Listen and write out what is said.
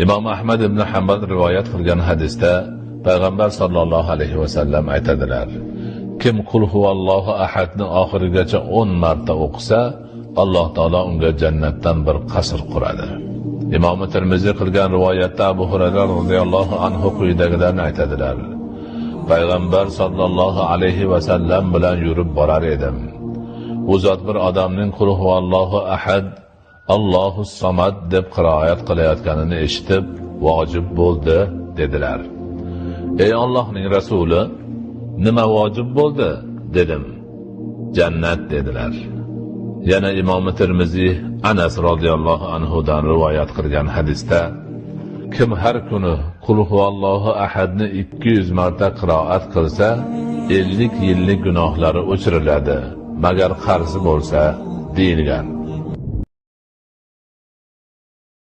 Imom Ahmad ibn Hanbal rivoyat qilgan hadisda payg'ambar sollallohu alayhi vasallam aytadilar: Kim "Qul huvallohu ahad"ni oxirigacha 10 marta o'qisa, Alloh taolo unga jannatdan bir qasr quradi. Imom Termiziy qilgan rivoyatda Abu Hurayra roziyallohu anhu quyidagilarni aytadilar: Payg'ambar sollallohu alayhi vasallam bilan yurib borar edim. U zot bir odamning "Qul huvallohu ahad, Allohus samad" deb qiroat qilayotganini eshitib, "Vojib bo'ldi", dedilar. "Ey Allohning rasuli, nima vojib bo'ldi?" dedim. "Jannat", dedilar. Yana Imom Termiziy Anas roziyallohu anhu dan rivoyat qilgan hadisda kim har kuni "Qul huvallohu ahad"ni 200 marta qiroat qilsa, 50 yillik gunohlari o'chiriladi, magar qarzi bo'lsa, deyilgan.